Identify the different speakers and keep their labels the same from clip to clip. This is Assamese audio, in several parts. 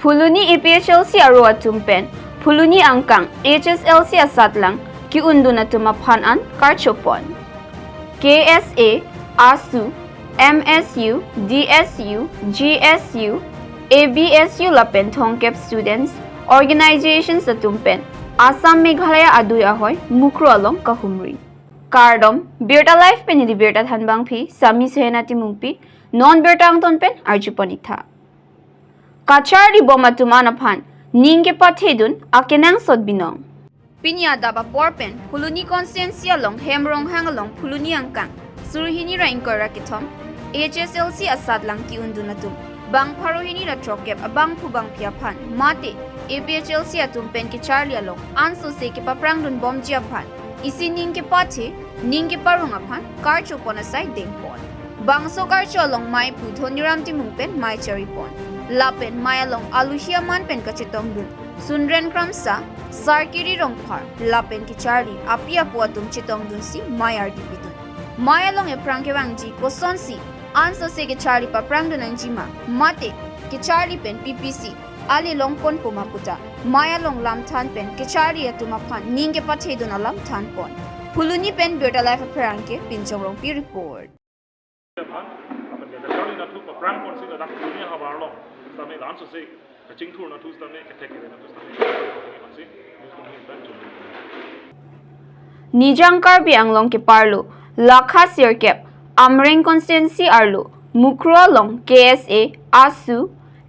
Speaker 1: Phuluni APHLC aro atumpen Phuluni angkang HSLC asatlang ki unduna tuma phan an karchopon KSA ASU MSU DSU GSU ABSU lapen thongkep students organizations atumpen Assam Meghalaya aduya hoy mukro along kahumri Kardom Berta life pen di Berta thanbang phi sami senati mungpi non Berta angton pen arjupanitha Kachari boma tumana phan ningke pathedun akenang sotbinong Pinya daba porpen Phuluni constituency along Hemrong hangalong Phuluni angkang Surhini ra inkora kithom HSLC asadlang ki undunatum bang pharohini ra trokep abang phubang phia phan mate APHLC atum pen ki charlie along anso se ke paprangdun bomjia phan isi ningke pathe ningke parunga phan karcho pona sai dengpon bangso karcho along mai phu dhoniram ti mungpen mai charipon lapen mai along aluhia man pen kachetong dun sunren kramsa sarkiri rongphar lapen ki charlie apia puatum chetong dun si mai rdp dun mai along e prangke wangji koson si anso se ke charlie pa prangdun anjima mate ke charlie pen ppc ali long kon pumaputa maya long lam than pen ke charlie atuma phan ningke pathedun alam than pon Phuluni pen Berta life prangke pinchong rong pi report.
Speaker 2: Apan ke charlie na thu pa prang pon si la dunia ha bar lo stame lan so se ka ching thu na thu stame ka thek na thu stame ka si
Speaker 1: Nijang Karbi Anglong ke parlo Lakha Sirkep Amreng constituency arlo Mukro long KSA ASU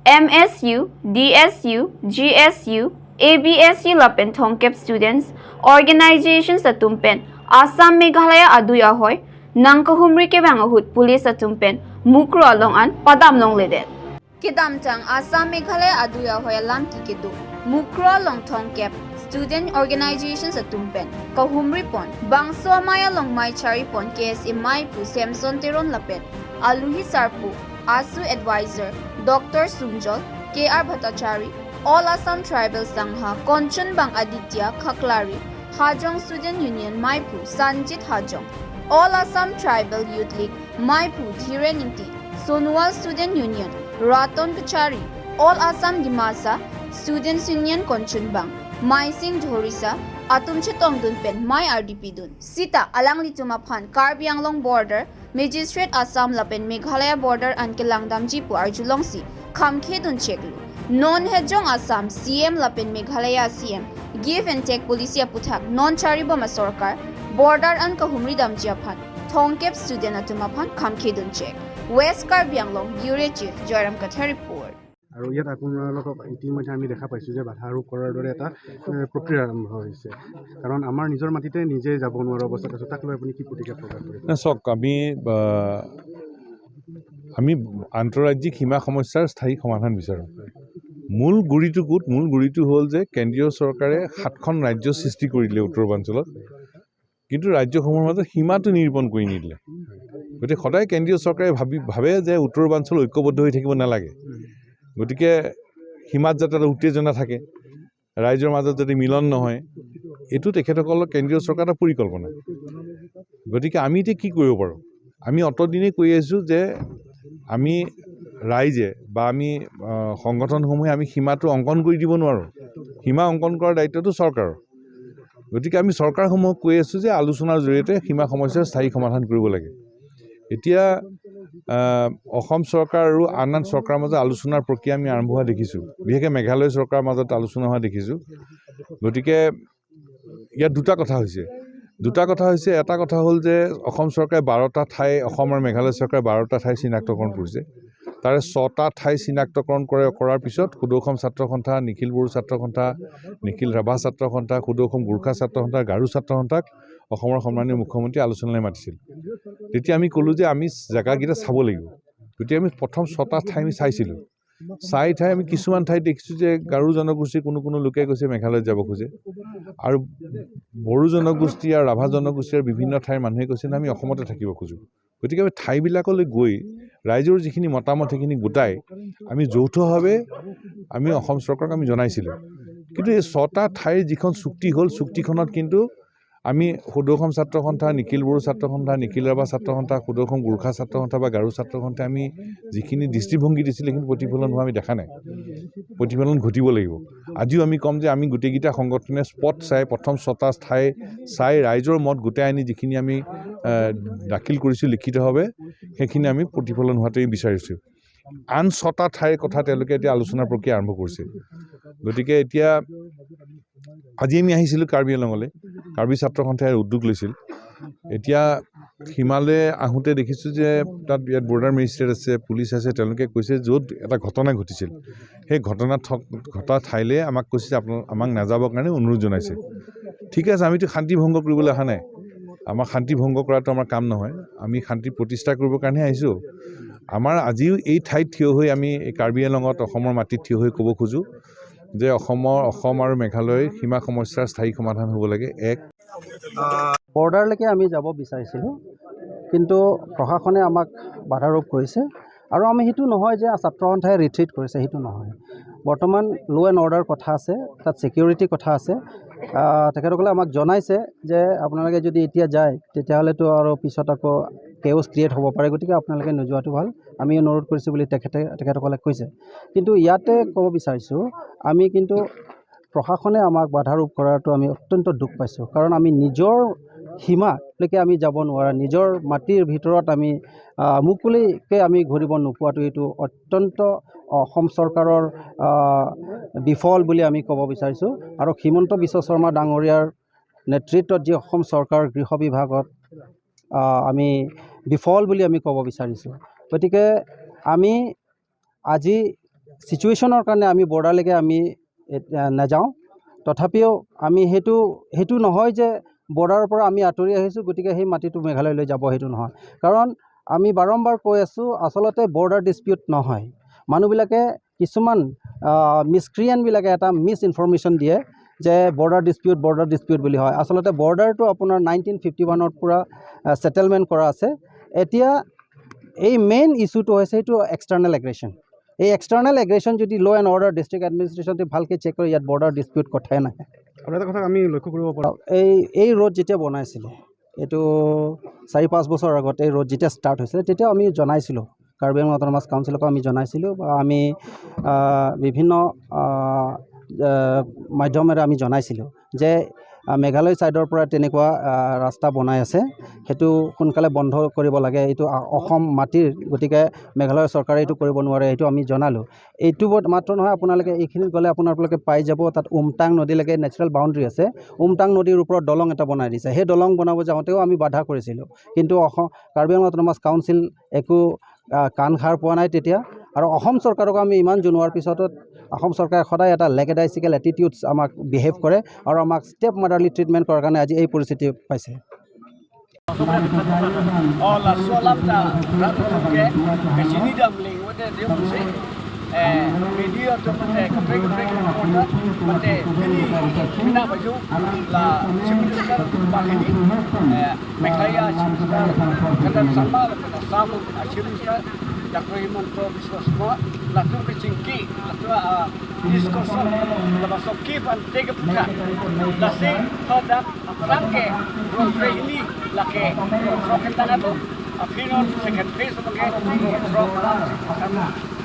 Speaker 1: MSU DSU GSU ABSU lapen thongkep students organizations atumpen Assam Meghalaya aduya hoy nangkahumri ke bangahut police atumpen Mukro along an padam long ledet Kedamtang Assam Meghalaya aduya hoy lam ki kedu Mukro long thongkep student organizations atumpen kahumri pon bangso maya long mai chari pon KSA mai pu Samson Teron lapen Aluhi Sarpu ASU advisor Dr. Sumjol KR Bhattacharya All Assam Tribal Sangha Konchan Bang Aditya Khaklari Hajong Student Union Maipu Sanjit Hajong All Assam Tribal Youth League Maipu Dhiren Ingti Sonowal Student Union Raton Kachari All Assam Dimasa Students Union Konchan Bang Maising Dhorisa Atumche Tongdun Pen Mai RDP Dun Sita Alang Lituma Phan Karbi Anglong Border Magistrate Assam Lapen Meghalaya Border Anke Langdam Jipu Arjulongsi Khamkhe Dun Cheklu Non Hejong Assam CM Lapen Meghalaya CM Give and Take Policy Aputhak Non Charibama Sarkar Border An Kahumri Damjia Phan Thongkep Student Atuma Phan Khamkhe Dun Chek West Karbi Anglong Bureau Chief Joyram Kathar report.
Speaker 3: আৰু ইয়াত আপোনালোকক ইতিমধ্যে আমি দেখা পাইছোঁ যে বাধা আৰোপ কৰাৰ দৰে এটা প্ৰক্ৰিয়া আৰম্ভ হৈছে, কাৰণ আমাৰ নিজৰ মাটিতে নিজে যাব নোৱাৰা অৱস্থাত আছোঁ। তাক লৈ আপুনি কি প্ৰতিক্ৰিয়া প্ৰকাশ কৰিব?
Speaker 4: চাওক, আমি আন্তঃৰাজ্যিক সীমা সমস্যাৰ স্থায়ী সমাধান বিচাৰোঁ। মূল গুৰিটো ক'ত? মূল গুৰিটো হ'ল যে কেন্দ্ৰীয় চৰকাৰে 7খন ৰাজ্য সৃষ্টি কৰি দিলে উত্তৰ পূৰ্বাঞ্চলত, কিন্তু ৰাজ্যসমূহৰ মাজত সীমাটো নিৰূপণ কৰি নিদিলে। গতিকে সদায় কেন্দ্ৰীয় চৰকাৰে ভাবে যে উত্তৰ পূৰ্বাঞ্চল ঐক্যবদ্ধ হৈ থাকিব নালাগে, গতিকে সীমাত যাতে এটা উত্তেজনা থাকে, ৰাইজৰ মাজত যাতে মিলন নহয়, এইটো তেখেতসকলৰ কেন্দ্ৰীয় চৰকাৰৰ এটা পৰিকল্পনা। গতিকে আমি এতিয়া কি কৰিব পাৰোঁ? আমি অতদিনেই কৈ আহিছোঁ যে আমি ৰাইজে বা আমি সংগঠনসমূহে আমি সীমাটো অংকন কৰি দিব নোৱাৰোঁ। সীমা অংকন কৰাৰ দায়িত্বটো চৰকাৰৰ। গতিকে আমি চৰকাৰসমূহক কৈ আছোঁ যে আলোচনাৰ জৰিয়তে সীমা সমস্যাৰ স্থায়ী সমাধান কৰিব লাগে। এতিয়া অসম চৰকাৰ আৰু আন আন চৰকাৰৰ মাজত আলোচনাৰ প্ৰক্ৰিয়া আমি আৰম্ভ হোৱা দেখিছোঁ, বিশেষকৈ মেঘালয় চৰকাৰৰ মাজত আলোচনা হোৱা দেখিছোঁ। গতিকে ইয়াত দুটা কথা হৈছে, এটা কথা হ'ল যে অসম চৰকাৰে 12টা ঠাই, অসম আৰু মেঘালয় চৰকাৰে 12টা ঠাই চিনাক্তকৰণ কৰিছে। তাৰে 6টা ঠাই চিনাক্তকৰণ কৰাৰ পিছত সদৌ অসম ছাত্ৰ সন্থা, নিখিল বড়ো ছাত্ৰ সন্থা, নিখিল ৰাভা ছাত্ৰ সন্থা, সদৌ অসম গোৰ্খা ছাত্ৰ সন্থা, গাৰো ছাত্ৰ সন্থাক অসমৰ সন্মানীয় মুখ্যমন্ত্ৰীয়ে আলোচনালৈ মাতিছিল। তেতিয়া আমি ক'লোঁ যে আমি জেগাকেইটা চাব লাগিব। গতিকে আমি প্ৰথম 6টা ঠাই আমি চাইছিলোঁ। চাই ঠাই আমি কিছুমান ঠাইত দেখিছোঁ যে গাৰো জনগোষ্ঠীৰ কোনো কোনো লোকে কৈছে মেঘালয়ত যাব খোজে, আৰু বড়ো জনগোষ্ঠী আৰু ৰাভা জনগোষ্ঠীৰ বিভিন্ন ঠাইৰ মানুহে কৈছে আমি অসমতে থাকিব খোজোঁ। গতিকে আমি ঠাইবিলাকলৈ গৈ ৰাইজৰ যিখিনি মতামত সেইখিনি গোটাই আমি যৌথভাৱে আমি অসম চৰকাৰক আমি জনাইছিলোঁ। কিন্তু এই 6টা ঠাইৰ যিখন চুক্তি হ'ল, চুক্তিখনত কিন্তু আমি সদৌ অসম ছাত্ৰ সন্থা, নিখিল বড়ো ছাত্ৰ সন্থা, নিখিল ৰাভা ছাত্ৰ সন্থা, সদৌ অসম গোৰ্খা ছাত্ৰ সন্থা বা গাৰো ছাত্ৰ সন্থাই আমি যিখিনি দৃষ্টিভংগী দিছিল সেইখিনি প্ৰতিফলন হোৱা আমি দেখা নাই। প্ৰতিফলন ঘটিব লাগিব। আজিও আমি ক'ম যে আমি গোটেইকেইটা সংগঠনে স্পট চাই প্ৰথম 6টা ঠাই চাই ৰাইজৰ মত গোটাই আনি যিখিনি আমি দাখিল কৰিছোঁ লিখিতভাৱে, সেইখিনি আমি প্ৰতিফলন হোৱাটোৱেই বিচাৰিছোঁ। আন 6টা ঠাইৰ কথা তেওঁলোকে এতিয়া আলোচনা প্ৰক্ৰিয়া আৰম্ভ কৰিছে। গতিকে এতিয়া আজি আমি আহিছিলোঁ কাৰ্বি আংলঙলৈ, কাৰ্বি ছাত্ৰ সন্থাই উদ্যোগ লৈছিল। এতিয়া সীমালৈ আহোঁতে দেখিছোঁ যে তাত ইয়াত বৰ্ডাৰ মেজিষ্ট্ৰেট আছে, পুলিচ আছে। তেওঁলোকে কৈছে য'ত এটা ঘটনা ঘটিছিল সেই ঘটনা ঘটা ঠাইলৈ আমাক কৈছে যে আপোনালোক আমাক নাযাবৰ কাৰণে অনুৰোধ জনাইছে। ঠিক আছে, আমিতো শান্তি ভংগ কৰিবলৈ অহা নাই। আমাক শান্তি ভংগ কৰাটো আমাৰ কাম নহয়, আমি শান্তি প্ৰতিষ্ঠা কৰিবৰ কাৰণেহে আহিছোঁ। আমাৰ আজিও এই ঠাইত থিয় হৈ আমি এই কাৰ্বি আংলঙত অসমৰ মাটিত থিয় হৈ ক'ব খোজোঁ যে অসম আৰু মেঘালয়ৰ সীমা সমস্যাৰ স্থায়ী সমাধান হ'ব লাগে। এক
Speaker 5: বৰ্ডাৰলৈকে আমি যাব বিচাৰিছিলোঁ, কিন্তু প্ৰশাসনে আমাক বাধাৰোপ কৰিছে। আৰু আমি সেইটো নহয় যে ছাত্ৰ সন্থাই ৰিট্ৰিট কৰিছে, সেইটো নহয়। বৰ্তমান ল' এণ্ড অৰ্ডাৰ কথা আছে, তাত ছিকিউৰিটি কথা আছে। তেখেতসকলে আমাক জনাইছে যে আপোনালোকে যদি এতিয়া যায় তেতিয়াহ'লেতো আৰু পিছত আকৌ কেওচ ক্ৰিয়েট হ'ব পাৰে, গতিকে আপোনালোকে নোযোৱাটো ভাল, আমি অনুৰোধ কৰিছোঁ বুলি তেখেতসকলে কৈছে। কিন্তু ইয়াতে ক'ব বিচাৰিছোঁ আমি, কিন্তু প্ৰশাসনে আমাক বাধাৰোপ কৰাটো আমি অত্যন্ত দুখ পাইছোঁ। কাৰণ আমি নিজৰ সীমালৈকে আমি যাব নোৱাৰা, নিজৰ মাটিৰ ভিতৰত আমি মুকলিকৈ আমি ঘূৰিব নোপোৱাটো এইটো অত্যন্ত অসম চৰকাৰৰ বিফল বুলি আমি ক'ব বিচাৰিছোঁ। আৰু হিমন্ত বিশ্ব শৰ্মা ডাঙৰীয়াৰ নেতৃত্বত যি অসম চৰকাৰ গৃহ বিভাগত আমি বিফল বুলি আমি ক'ব বিচাৰিছোঁ। গতিকে আমি আজি ছিটুৱেশ্যনৰ কাৰণে আমি বৰ্ডাৰলৈকে আমি নাযাওঁ, তথাপিও আমি সেইটো নহয় যে বৰ্ডাৰৰ পৰা আমি আঁতৰি আহিছোঁ গতিকে সেই মাটিটো মেঘালয়লৈ যাব, সেইটো নহয়। কাৰণ আমি বাৰম্বাৰ কৈ আছোঁ, আচলতে বৰ্ডাৰ ডিছপিউট নহয়। মানুহবিলাকে কিছুমান মিছক্ৰিয়েণ্টবিলাকে এটা মিছ ইনফৰ্মেশ্যন দিয়ে যে বৰ্ডাৰ ডিছপিউট, বৰ্ডাৰ ডিছপিউট বুলি হয়। আচলতে বৰ্ডাৰটো আপোনাৰ 1951ত পূৰা ছেটেলমেণ্ট কৰা আছে। এতিয়া এই মেইন ইছ্যুটো হৈছে সেইটো এক্সটাৰ্নেল এগ্ৰেশ্যন। এই এক্সটাৰ্নেল এগ্ৰেশ্যন যদি ল' এণ্ড অৰ্ডাৰ ডিষ্ট্ৰিক্ট এডমিনিষ্ট্ৰেশ্যনটো ভালকৈ চেক কৰে, ইয়াত বৰ্ডাৰ ডিছপিউট কথাই নাহে।
Speaker 3: আৰু এটা কথা আমি লক্ষ্য কৰিব পাৰোঁ,
Speaker 5: এই ৰোড যেতিয়া বনাইছিলে, এইটো 4-5 বছৰ আগত এই ৰোড যেতিয়া ষ্টাৰ্ট হৈছিলে, তেতিয়া আমি জনাইছিলোঁ, কাৰ্বি আংলং অট'নমাছ কাউন্সিলকো আমি জনাইছিলোঁ বা আমি বিভিন্ন মাধ্যমেৰে আমি জনাইছিলোঁ যে মেঘালয় ছাইডৰ পৰা তেনেকুৱা ৰাস্তা বনাই আছে, সেইটো সোনকালে বন্ধ কৰিব লাগে, এইটো অসম মাটিৰ, গতিকে মেঘালয় চৰকাৰে এইটো কৰিব নোৱাৰে, এইটো আমি জনালোঁ। এইটো মাত্ৰ নহয়, আপোনালোকে এইখিনিত গ'লে আপোনালোকে পাই যাব, তাত উমটাং নদীলৈকে নেচাৰেল বাউণ্ডেৰী আছে, উমটাং নদীৰ ওপৰত দলং এটা বনাই দিছে। সেই দলং বনাব যাওঁতেও আমি বাধা কৰিছিলোঁ, কিন্তু অসম কাৰ্বি আংলং অট'নমাছ কাউন্সিল একো কাণ খাৰ পোৱা নাই তেতিয়া। আৰু অসম চৰকাৰকো আমি ইমান জনোৱাৰ পিছতো অসম চৰকাৰে সদায় এটা লেকেডাইচিকেল এটিটিউডছ আমাক বিহেভ কৰে আৰু আমাক ষ্টেপ মাদাৰলি ট্ৰিটমেণ্ট কৰাৰ কাৰণে আজি এই পৰিস্থিতি পাইছে।
Speaker 6: Dr. Himanta Biswa Sarma, Latu Kecingki, Latu diskursus, lepas itu keep and take a picture. Lasi, pada rangke, rotre ini, laki, roket tanah tu, akhirnya second phase sebagai rock alam.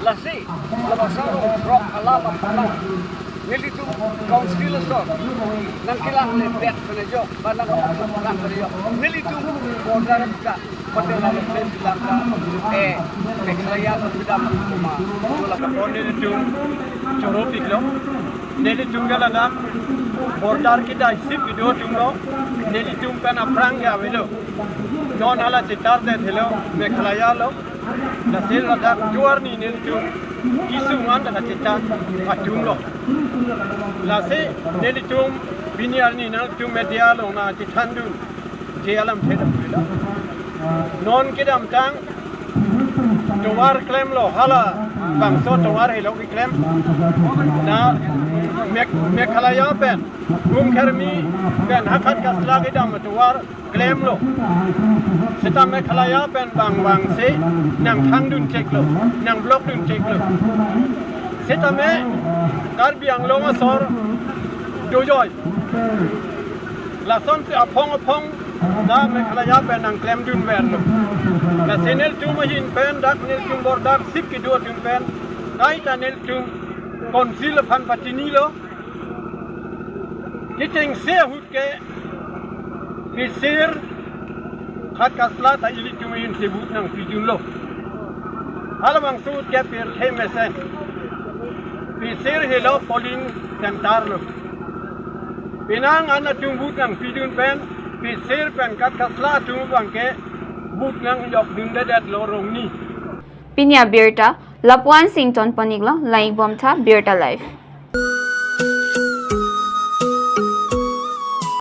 Speaker 6: Lasi, lepas itu rock alam alam. Nili tu council sor, nangkilang lebih penejo, banang orang penejo. Nili tu border buka, pada lalu bilang Meghalaya tidak rumah.
Speaker 7: Nili tu choro piklo, nili tunggal ada border kita isip video tunglo, nili tung pen aprang ya velo, non ala citar de thelo Meghalaya lo, nasil ada juar ni nili tung isu ngan da citar atunglo, lase nili tung biniar ni nal tung media lo na cithandu jealam thelo velo, non kidam tang Towar claim lo hala bangso towar helo ki claim na Meghalaya pen Umkhermi pen hakat kasla ki dam towar claim lo sita Meghalaya pen bang bang se nang thang dun check lo nang block dun check lo sita me Karbi Anglong sor dojoy Lason si apong apong na Meghalaya pen ang klem dun wer lo. La senel tum hin pen dak nel tum border sip ki do tum pen kai ta nel tum council phan patini lo. Kiching se hut ke pisir khat kasla ta ili tum hin sibut nang pijun lo. Halamang suut ke pir themesen. Pisir helo polling center lo. Pinang ana tum but nang pijun pen pisir pen kat kasla tum bang ke but nang yok dun det lo rong ni.
Speaker 1: Pinya Birta, Lapuan Sington Panigla, Laing Bomtha, Birta Life.